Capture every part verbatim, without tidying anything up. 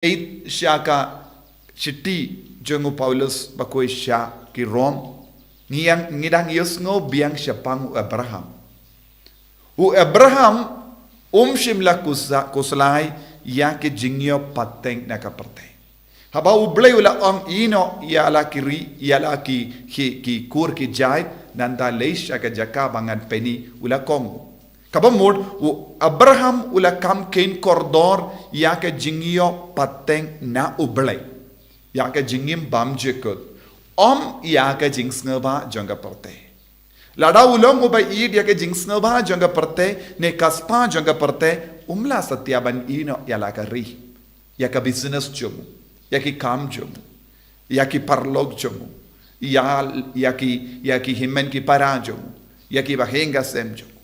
ngeit sha ka shithi jong u Paulus bakhuid sha ki Rom, ngi dang ïohsngew biang shaphang u Abraham. U Abraham um shym la khuslai ïa ki jingïoh pateng na ka pyrthei. Haba U Blei u la ong, ïehnoh ïa la ki ri, ïa la ki, ki, ki kur ki jait, nangta leit sha ka jaka ba ngan pyni, u la kohnguh. Kaba mut, u Abraham u la kham kheiñ kordor ïa ka jingïoh pateng na U Blei, ïa ka jingim bymjukut, ym ïa ka jingsngewbha jong ka pyrthei. Lada u long uba ïeit ïa ka jingsngewbha jong ka pyrthei ne ka spah jong ka pyrthei, um lah satia ban ïehnoh ïa la ka ri, ïa ka business jong u, ïa ki kam jong u, ïa ki paralok jong u, ïa, ïa ki, ïa ki hynmen ki para jong u, ïa ki bahaïing bahasem jong u.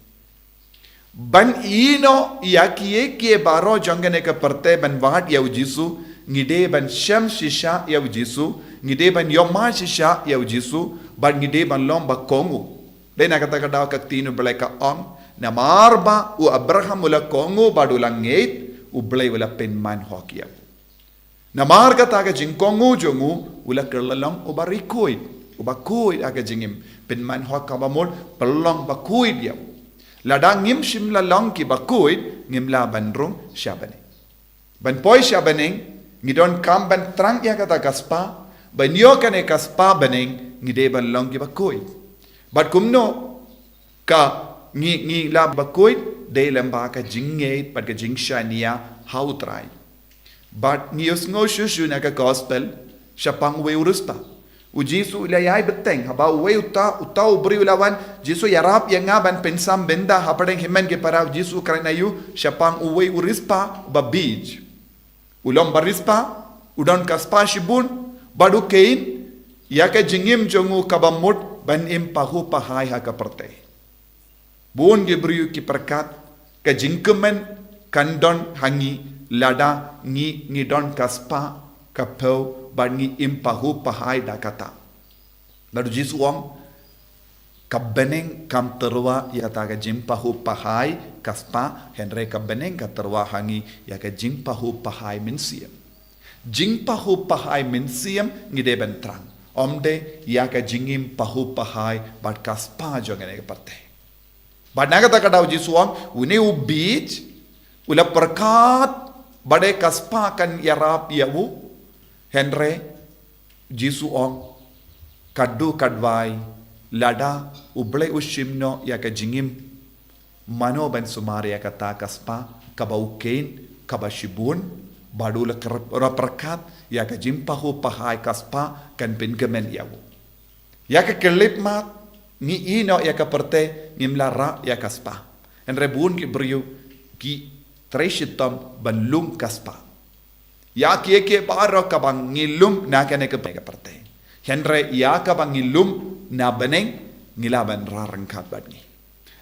Ban ïehnoh ïa kiei kiei baroh jong kane ka pyrthei ban wad ïa U Jisu, ngi dei ban shem shisha ïa U Jisu, ngi dei ban ïohmad shisha ïa U Jisu, bad ngi dei ban long ba kohnguh. Dei na kata ka daw ka ktien U Blei ka ong, namar ba u Abraham u la kohnguh bad u la ngeit, U Blei u la pynman hok ïa u. Namar kata ka jingkohnguh jong u, u la kylla long uba ri khuid, uba khuid ha ka jingim, pynman hok kaba mut, pynlong ba khuid ïa u. Lada ngim shym la long kiba khuid, ngim lah ban rung sha bneng. Ban poi sha bneng, ngi donkam ban thrang ïa kata ka spah, ban ïoh kane ka spah bneng, ngi dei ban long kiba khuid. Bad kumno ka ngi, ngi lah ba khuid, dei lyngba ka jingngeit bad ka jingshaniah ha U Trai. Bad ngi ïohsngew shuh shuh na ka gospel shaphang uwei u riewspah. U Jisu u la ïai bteng, haba uwei uta, uta u briew u la wan, Jisu, ïarap ïa nga ban pynsam bynta hapdeng hynmen ki para. U Jisu u kren aïu shaphang uwei u riewspah uba bieit? U long ba riewspah, u don ka spah shibun, bad u kheiñ ïa ka jingim jong u kaba mut ban im pahuh pahai ha ka pyrthei. Bun ki briew ki pyrkhat, ka jingkmen kan don ha ngi lada ngi, ngi don ka spah ka phew bad ngi im pahuh pahai da kata. Bad U Jisu u ong, ka bneng kam tyrwa ïa kata ka jingpahuh pahai ka spah, hynrei ka bneng ka tyrwa ha ngi ïa ka jingpahuh pahai mynsiem. Jingpahuh pahai mynsiem ngi dei ban thrang, ym dei ïa ka jingim pahuh pahai bad ka spah jong kane ka pyrthei. Bad na kata ka daw U Jisu u ong, une u bieit u la pyrkhat ba dei ka spah kan ïarap ïa u, hynrei U Jisu u ong, katdu katwai, lada U Blei u shim noh ïa ka jingim, mano ban sumar ïa kata ka spah kaba u kheiñ kaba shibun? Bad u la kyr-, u la pyrkhat, ïa ka jingpahuh pahai ka spah kan pynkmen ïa u. Ïa ka khyllipmat, ngi ïehnoh ïa ka pyrthei, ngim lah rah ïa ka spah. Hynrei bun ki briew ki trei shitom ban lum ka spah. Ïa kiei kiei baroh kaba ngi lum na kane ka pyrthei, hynrei ïa kaba ngi lum na bneng, ngi lah ban rah ryngkat bad ngi.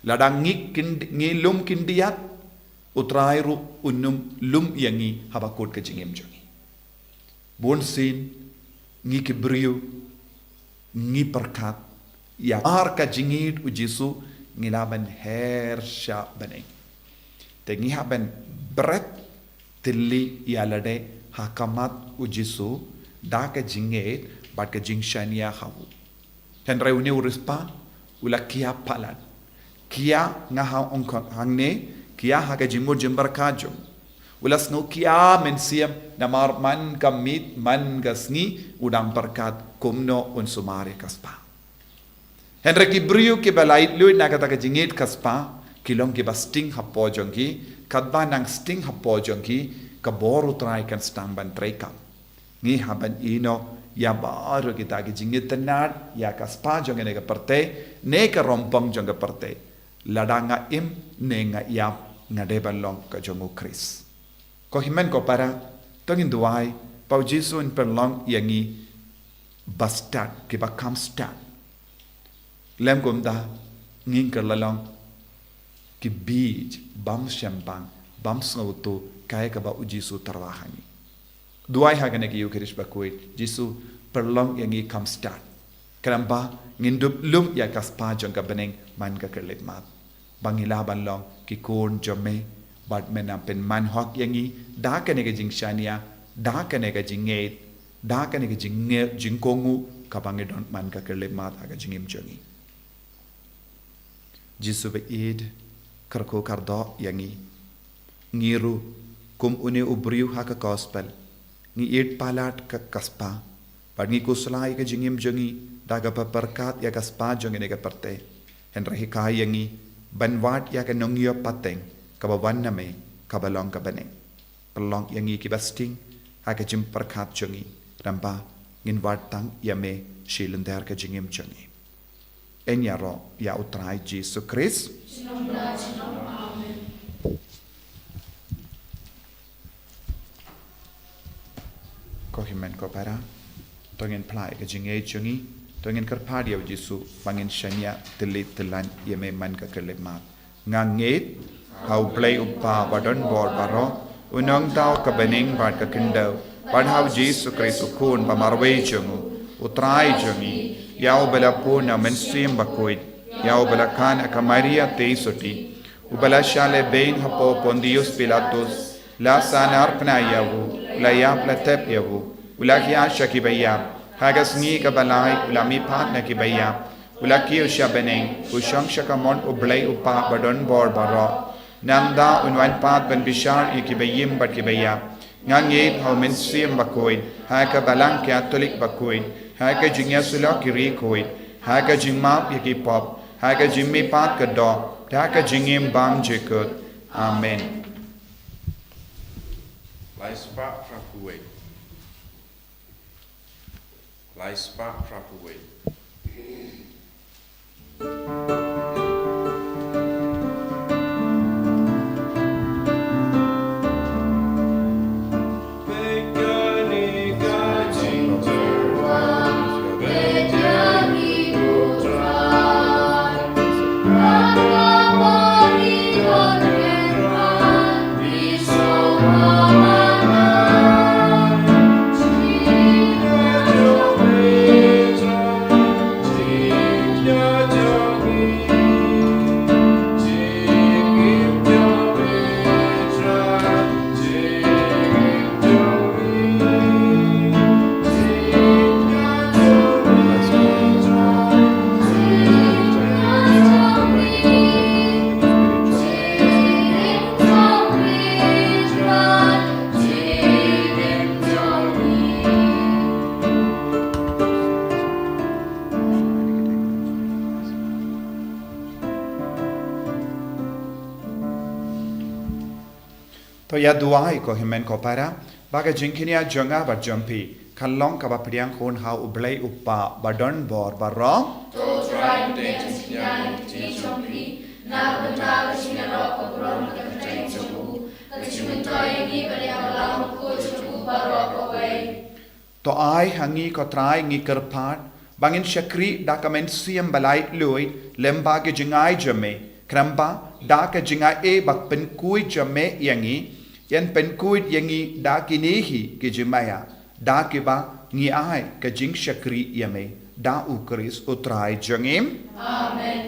Lada ngi khyn-, ngi lum khyndiat, U Trai ruh un ym lum ïa ngi haba kut ka jingim jong ngi. Bunsien ngi ki briew ngi pyrkhat, ïa ar ka jingïeit U Jisu ngi lah ban her sha bneng. Te ngi hap ban bret tylli ïalade ha khmat U Jisu da ka jingïeit bad ka jingshaniah ha u. Hynrei une u riewspah u la khia palat. Khia nga ha ong hangne, khia ha ka jingmut jingpyrkhat jong u. U la sngew khia mynsiem, namar man ka miet man ka sngi u dang pyrkhat kumno un sumar ïa ka spah. Hynrei ki briew kiba laitluid na kata ka jingïeit ka spah, ki long kiba sting hapoh jong ki, katba nang sting hapoh jong ki, ka bor U Trai kan sdang ban treikam. Ngi hap ban ïehnoh ïa baroh kita ki jingitynnad, ïa ka spah jong kane ka pyrthei ne ka rympong jong ka pyrthei. Lada nga im ne nga ïap, nga dei ban long ka jong U Khrist. Ko hynmen ko para, to ngin duwai ba U Jisu un pynlong ïa ngi ba stad, kiba kham stad. Lym kumta, ngin kylla long ki bieit bym shempang, bym sngewthuh, kaei kaba U Jisu u tyrwa ha ngi. Duwai ha kane ka Ïukharist bakhuid, Jisu, pynlong ïa ngi kham stad, khnang ba ngin dup lum ïa ka spah jong ka bneng man ka khyllipmat, ba ngi lah ban long ki khun jong me, bad men nang pynman hok ïa ngi da kane ka jingshaniah Da kane ka jingngeit, da kane ka jingngeit, jingkohnguh kaba ngi don man ka khyllipmat ha ka jingim jong ngi. Jisu ba ïeit, kyrkhu kyrdoh ïa ngi. Ngi ruh, kum une u briew ha ka gospel, ngi ïeit palat ka, ka spah, bad ngi khuslai ïa ka jingim jong ngi da kaba pyrkhat ïa ka spah jong kane ka pyrthei. Hynrei hikai ïa ngi ban wad ïa ka nongïoh pateng kaba wan na me, kaba long ka bneng. Pynlong ïa ngi kiba sting ha ka jingpyrkhat jong ngi, namar ba ngin wad tang ïa me shi lynter ka jingim jong ngi. Yn ïaroh ïa u Trai Jisu Khrist. Ko hynmen ko para, to ngin phla ïa ka jingngeit jong ngi, to ngin kyrpad ïa u Jisu ba ngin shaniah tylli tyllan ïa me man ka khyllipmat. Nga ngeit ha U Blei U Kpa ba don bor baroh, u nongthaw ka bneng bad ka khyndew, bad ha u Jisu Khrist u Khun ba marwei jong u, u Trai jong ngi, ïa uba la pun na u Mynsiem Bakhuid, ïa uba la khang ha ka Maria Theisotti, uba la shah lehbeiñ hapoh Pontius Pilatus, la sahnarphna ïa u, u la ïap la tep ïa u, u la khie sha kiba ïap, ha ka sngi kaba lai u la mihpat na kiba ïap, u la kiew sha bneng, u shong sha kamon U Blei U Kpa ba don bor baroh. Nangta un wan pat ban bishar ïa kiba im bad kiba ïap. Nga ngeit ha u Mynsiem Bakhuid, ha ka Balang Katholik bakhuid, ha ka jingïasyllok ki riewkhuid, ha ka jingmap ïa ki pop, ha ka jingmihpat ka doh, ha ka jingim bymjukut. Amen. Lai spah phra phew wei. Lai spah phra phew wei. To ïa duwai ko hynmen ko para, ba ka jingkñia jong nga bad jong phi kan long kaba pdiang khun ha U Blei U Kpa ba don bor baroh. To Trai, pdiang jingkñia ïa ka kti jong phi na ka bynta ka jingïaroh ka burom ka kyrteng jong u, ka jingmyntoi ïa ngi bad ïa ka lawang bakhuid jong u baroh kawei. To ai ha ngi ko Trai, ngi kyrpad ba ngin shakri da ka mynsiem ba laitluid lem bad ka jingai jong me, khnang ba da ka jingai ba pynkhuid jong me ïa ngi, yn pynkhuid ïa ngi da kine hi ki jingmaïa, da kiba ngi ai ka jingshakri ïa me, da U Khrist U Trai jong ngi. Amen.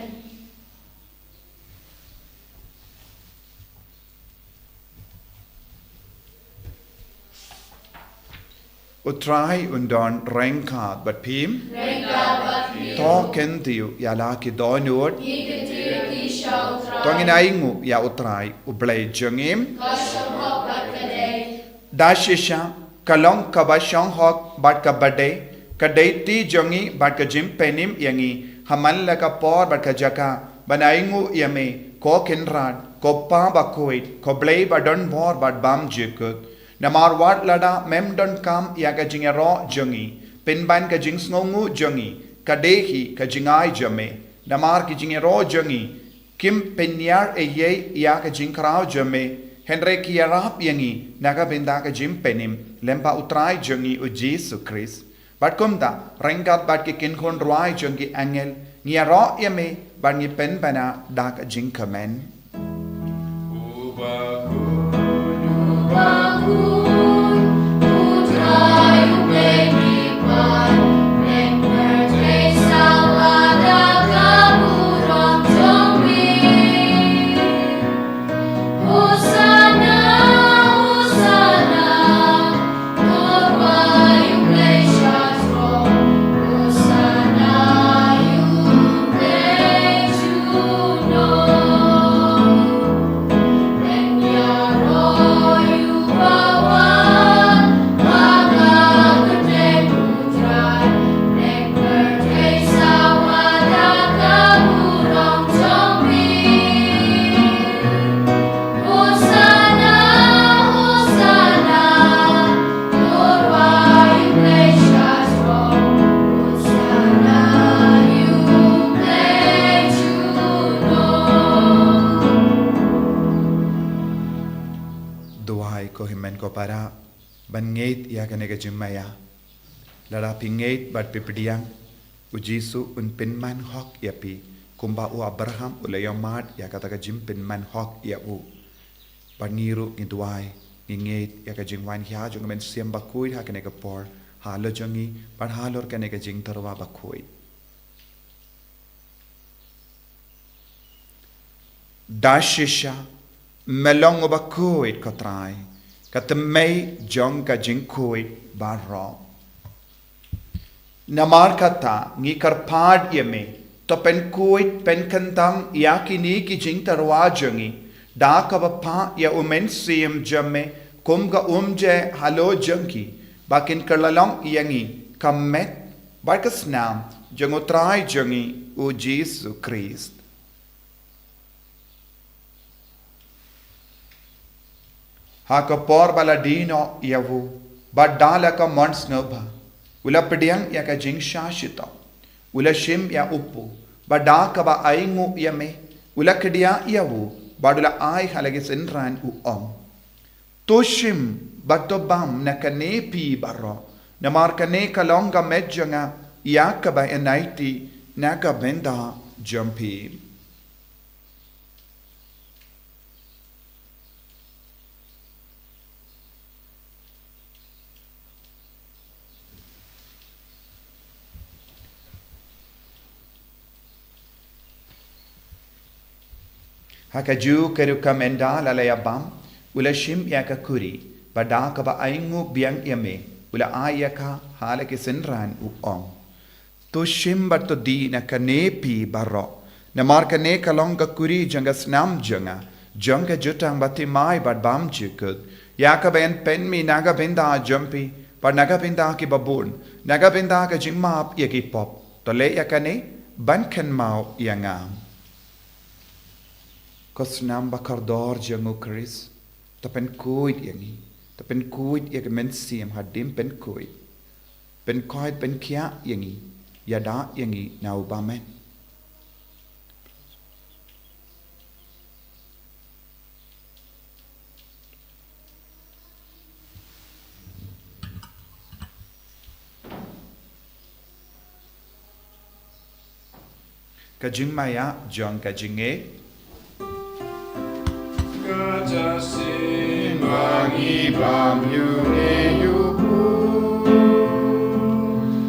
U Trai un don ryngkat bad phi. Ryngkat bad phi. To kyntiew ïa la ki dohnud. Ngi kyntiew ïa ki sha U Trai. To ngin ainguh ïa U Trai U Blei jong ngi. Ka shyrkhei bad ka dei. Da shisha, ka long kaba shongkun bad kaba dei, ka dei kti jong ngi bad ka jingpynim ïa ngi ha man la ka por bad ka jaka ban ainguh ïa me, ko Kynrad, ko Pa bakhuid, ko Blei ba don bor bad bymjukut. Namar wat lada mem donkam ïa ka jingïaroh jong ngi, pynban ka jingsngewnguh jong ngi ka dei hi ka jingai jong me. Namar ki jingïaroh jong ngi kim pynïar ei ei ïa ka jingkhraw jong me, hynrei ki ïarap ïa ngi na ka bynta ka jingpynim lem bad U Trai jong ngi U Jisu Khrist. Bad kumta, ryngkat bad ki kynhun rwai jong ki angel, ngi ïaroh ïa me bad ngi pynbna da ka jingkmen. Ngeit ïa kane ka jingmaïa. Lada phi ngeit bad phi pdiang, u Jisu un pynman hok ïa phi, kumba u Abraham u la ïohmad ïa kata ka jingpynman hok ïa u. Bad ngi ruh ngi duwai, ngi ngeit ïa ka jingwan hia jong ka Mynsiem Bakhuid ha kane ka por, halor jong ngi, bad halor kane ka jingtyrwa bakhuid. Da shisha, me long uba khuid ko Trai, ka tymmen jong ka jingkhuid baroh. Namar kata, ngi kyrpad ïa me, to pynkhuid pynkyntang ïa kine ki jingtyrwa jong ngi, da kaba phah ïa u Mynsiem jong me, kum ka umje halor jong ki, ba kin kylla long ïa ngi, ka met, bad ka snam, jong u Trai jong ngi, u Jisu Khrist. Ha ka por ba la die noh ïa u, bad da la ka mon sngewbha, u la pdiang ïa ka jingshah shitom, u la shim ïa u kpu, bad da kaba ainguh ïa me, u la khie ïa u, bad u la ai ha la ki synran u ong. To shim, bad to bam na kane phi baroh, namar kane ka long ka met jong nga, ïa kaba yn aiti, na ka bynta jong phi. Ha kajuh ka rukom ynda la la ïa bam, u la shim ïa ka kuri, bad da kaba ainguh biang ïa me, u la ai ïa ka ha la ki synran u ong. To shim bad to die na kane phi baroh. Namar kane ka long ka kuri jong ka snam jong nga, jong ka jutang bathymmai bad bymjukut, ïa kaba yn pynmih na ka bynta jong phi, bad na ka bynta kiba bun, na ka bynta ka jingmap ïa ki pop. To leh ïa kane, ban kynmaw ïa nga. Ko snam bakordor jong u Khrist, to pynkhuid ïa ngi, to pynkhuid ïa ka Mynsiem hadien pynkhuid. Pynkhuid pynkhiah ïa ngi, ïada ïa ngi na u bymman. Ka jingmaïa jong ka jingngeit. Ka jingïaseng ba ngi bam ïa u, ïa u kpu,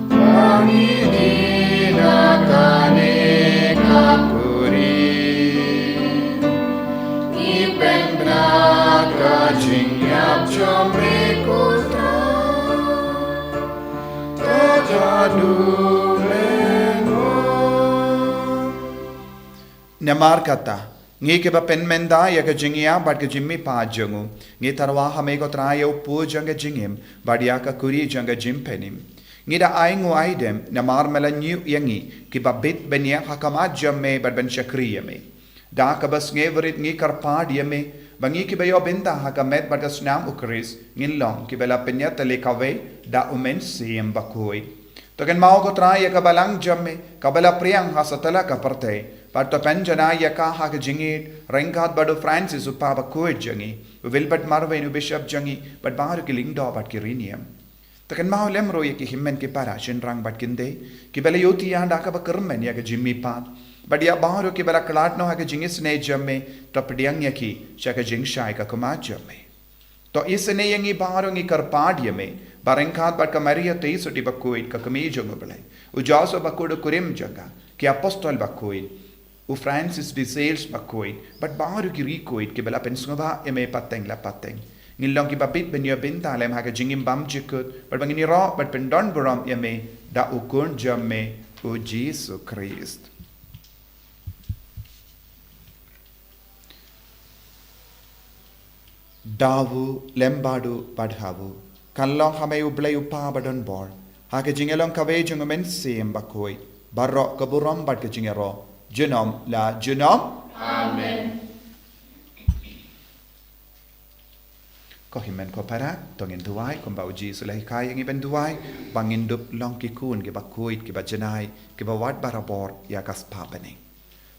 ba ngi die na kane ka kuri. Ngi pynbna ka jingïap jong me ko Trai. Namar kata, ngi kiba pynmynta ïa ka jingïap bad ka jingmihpat jong u, ngi tyrwa ha me ko Trai ïa u kpu jong ka jingim, bad ïa ka kuri jong ka jingpynim. Ngi da ainguh aidem, namar me la ñiuh ïa ngi, kiba bit ban ïeng ha khmat jong me bad ban shakri ïa me. Da kaba sngewrit ngi kyrpad ïa me, ba ngi kiba ïoh bynta ha ka met bad ka snam u Khrist, ngin long kiba la pynïatylli kawei da u Mynsiem Bakhuid. To kynmaw ko Trai ïa ka balang jong me, kaba la phriang ha satlak ka pyrthei, bad to pynjanai ïa ka ha ka jingïeit, ryngkat bad u Francis u Papa bakhuid jong ngi, u Wilbert Marwein u Bishop jong ngi, bad baroh ki lyngdoh bad ki riewniam. To kynmaw lem ruh ïa ki hynmen ki para shynrang bad kynthei, kiba la ïohi ïa da kaba kyrmen ïa ka jingmihpat. Bad ïa baroh kiba la khlad noh ha ka jingisynei jong me, to pdiang ïa ki, sha ka jingshai ka khmat jong me. To isynei ïa ngi baroh ngi kyrpad ïa me, ba ryngkat bad ka Maria Theisotti bakhuid ka kmie jong u Blei. U Joseph bakhuid u kurim jong ka, ki apostol bakhuid. U Francis de Sales bakhuid, bad baroh ki riewkhuid kiba la pynsngewbha ïa me pateng la pateng. Ngin long kiba bit ban ïoh bynta lem ha ka jingim bymjukut, bad ba ngin ïaroh bad pyndonburom ïa me, da u khun jong me, u Jisu Khrist. Da u lem bad u bad ha u. Kan long ha me u Blei u Kpa badonbor. Ha ka jingïalong kawei jong u Mynsiem Bakhuid. Baroh ka burom bad ka jingïaroh. Junom la junom. Amen. Ko hynmen ko para, to ngin duwai, kumba u Jisu u la hikai ïa ngi ban duwai, ba ngin dup long ki khun, kiba khuid, kiba janai, kiba wad barabor, ïa ka spah bneng.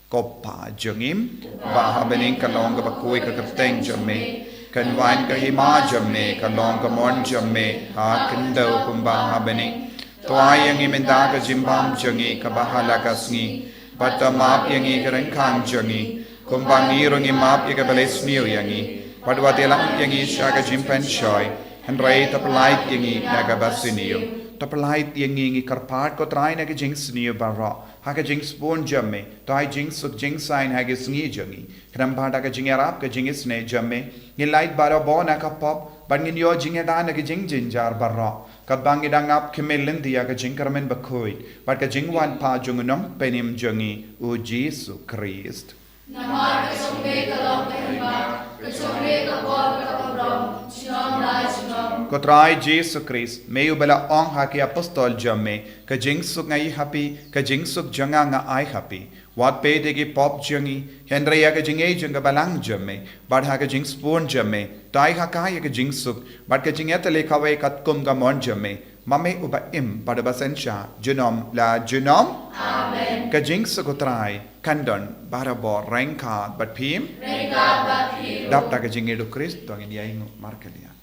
Ko Kpa jong ngi, ba ha bneng kan long kaba khuid ka kyrteng jong me. Kan wan ka hima jong me, kan long ka mon jong me, ha khyndew kumba ha bneng. To ai ïa ngi mynta ka jingbam jong ngi kaba ha la ka sngi. Bad to map ïa ngi ki ryngkang jong ngi, kumba ngi ruh ngi map ïa kiba la sniew ïa ngi. Bad wat ïalam ïa ngi sha ka jingpynshoi, hynrei to pyllait ïa ngi na kaba sniew. To pyllait ïa ngi, ngi kyrpad ko Trai na ki jingsniew baroh. Ha ka jingsbun jong me, to ai jingsuk jingsaiñ ha ki sngi jong ngi. Khnang ba da ka jingïarap ka jingisynei jong me, ngin lait barabor na ka pop, bad ngin ïoh jingïada na ki jingjynjar baroh. Katba ngi dang ap khmih lynti ïa ka jingkyrmen bakhuid bad ka jingwan pat jong u Nongpynim jong ngi, u Jisu Khrist. Namar ka jong me ka long ka hima, ka jong me ka bor bad ka burom, junom la junom. Ko Trai Jisu Khrist, me uba la ong ha ki apostol jong me, ka jingsuk nga ai ha phi, ka jingsuk jong nga nga ai ha phi. Wat peit ïa ki pop jong ngi, hynrei ïa ka jingïeit jong ka Balang jong me, bad ha ka jingsbun jong me, to ai ha ka ïa ka jingsuk, bad ka jingïatylli kawei katkum ka mon jong me, ma me uba im bad uba synshar, junom la junom. Amen. Ka jingsuk u Trai kan don barabor ryngkat bad phi. Ryngkat bad phi. Dap da ka jingïeit u Khrist, to ngin ïainguh markylliang.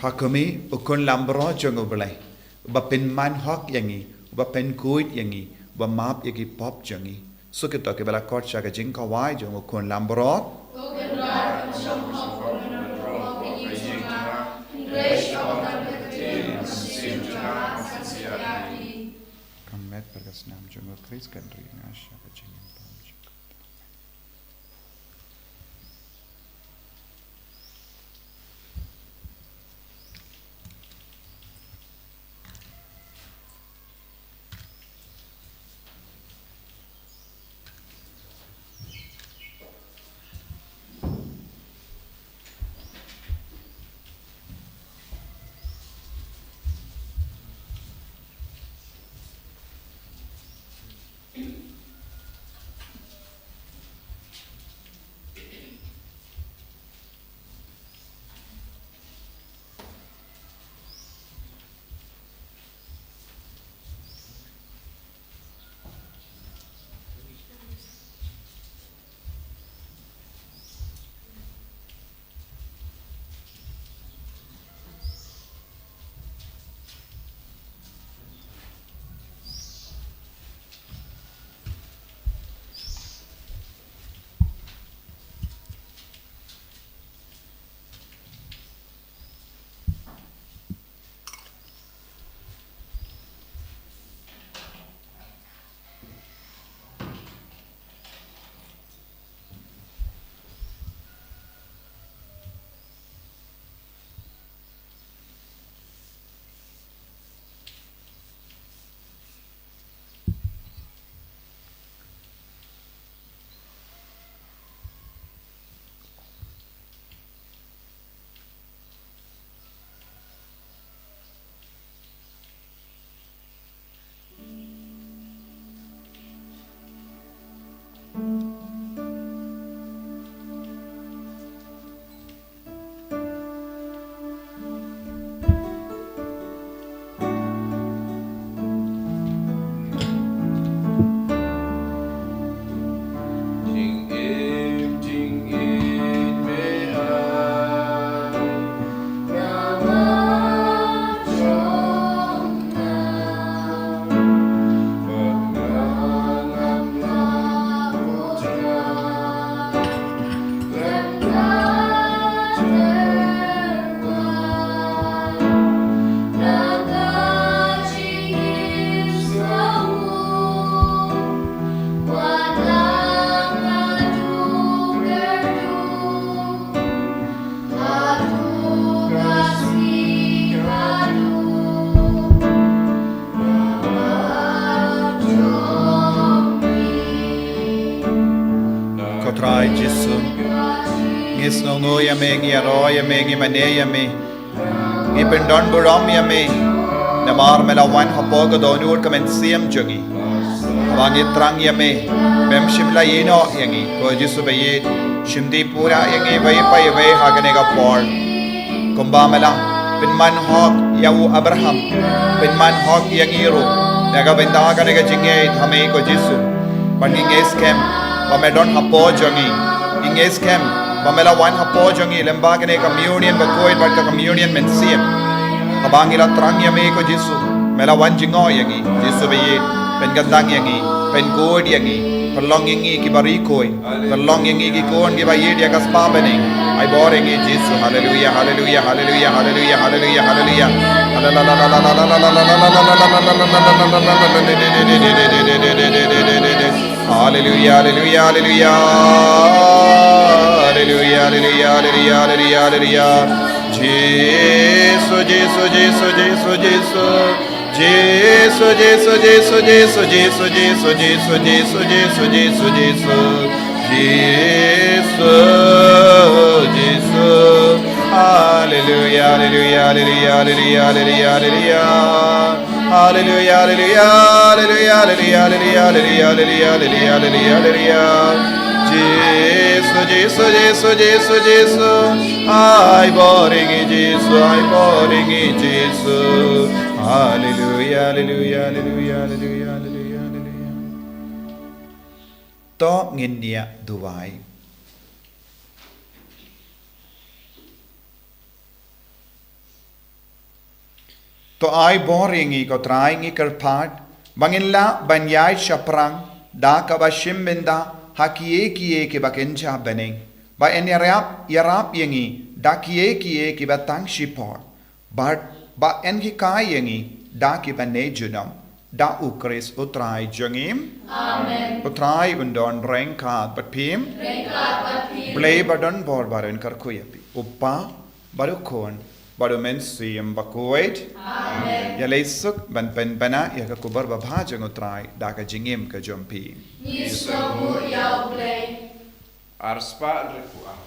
Ha khmih, u khun lamro jong U Blei, uba pynman hok ïa ngi, uba pynkhuid ïa ngi, uba map ïa ki pop jong ngi. Suk ïa to kiba la khot sha ka jingkhawai jong u khun lamro. Ka met bad ka snam jong u Khrist kan ri nga sha ka jingim. Trai Jisu. Ngi sngewnguh ïa me, ngi ïaroh ïa me, ngi mane ïa me. Ngi pyndonburom ïa me. Namar me la wan hapoh ka dohnud ka mynsiem jong ngi. Haba ngi trang ïa me, mem shym la ïehnoh ïa ngi. Ko Jisu ba ïeit, shim dih pura ïa ngi, iwei pa iwei ha kane ka por. Kumba me la pynman hok ïa u Abraham, pynman hok ïa ngi ruh na ka bynta kane ka jingngeit ha me ko Jisu. Bad ngi ngeit skhem ba me don hapoh jong ngi. Ngi ngeit skhem ba me la wan hapoh jong ngi lyngba kane ka communion bakhuid bad ka communion mynsiem. Haba ngi la trang ïa me ko Jisu, me la wan jngoh ïa ngi. Jisu ba ïeit, pynkyntang ïa ngi, pynkhuid ïa ngi, pynlong ïa ngi kiba ri khuid. Pynlong ïa ngi ki khun kiba ïeit ïa ka spah bneng. Ai bor ïa ngi Jisu. Haleluia, haleluia, haleluia, haleluia, haleluia, haleluia. Haleluia, haleluia, haleluia, haleluia. Haleluia, haleluia, haleluia, haleluia, haleluia. Jisu, Jisu, Jisu, Jisu, Jisu. Jisu, Jisu, Jisu, Jisu. Jisu, Jisu. Haleluia, haleluia, haleluia, haleluia, haleluia, haleluia. Haleluia, haleluia, haleluia, haleluia. Jisu, Jisu, Jisu, Jisu, Jisu. Ai bor ïa ngi Jisu, ai bor ïa ngi Jisu. Haleluia, haleluia, haleluia, haleluia, haleluia, haleluia. To ngin ïa duwai. To ai bor ïa ngi ko Trai, ngi kyrpad ba ngin lah ban ïaid shaphrang da kaba shim bynta ha kiei kiei kiba kynja bneng. Ba yn ïarap, ïarap ïa ngi da kiei kiei kiba tang shipor. Bad ba yn hikai ïa ngi da kiba ne junom, da U Khrist U Trai jong ngi. Amen. U Trai un don ryngkat bad phi. Ryngkat bad phi. Blei ba don bor ba un kyrkhu ïa phi, U Kpa bad U Khun bad U Mynsiem Bakhuid. Amen. Ïaleh suk ban pynbna ïa ka khubor babha jong U Trai da ka jingim ka jong phi. Ngi sngewnguh ïa U Blei. Ar spah hynriewphew ar.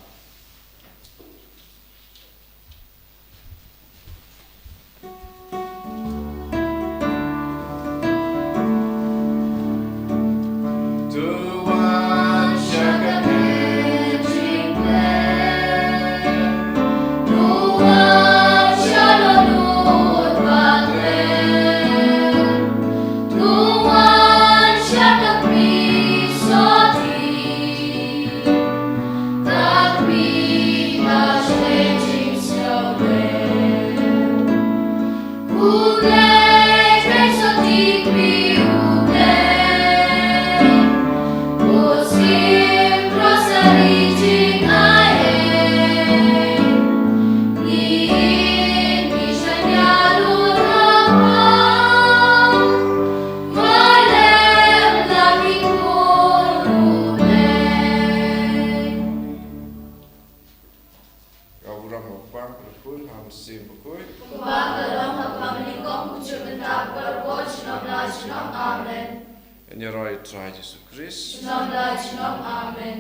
Ka burom ha U Kpa, ha U Khun, ha U Mynsiem Bakhuid. Kumba ka long ha kaba nyngkong, u juh mynta, baroh junom la junom. Amen. Ïaroh ïa U Trai Jisu Khrist. Junom la junom. Amen.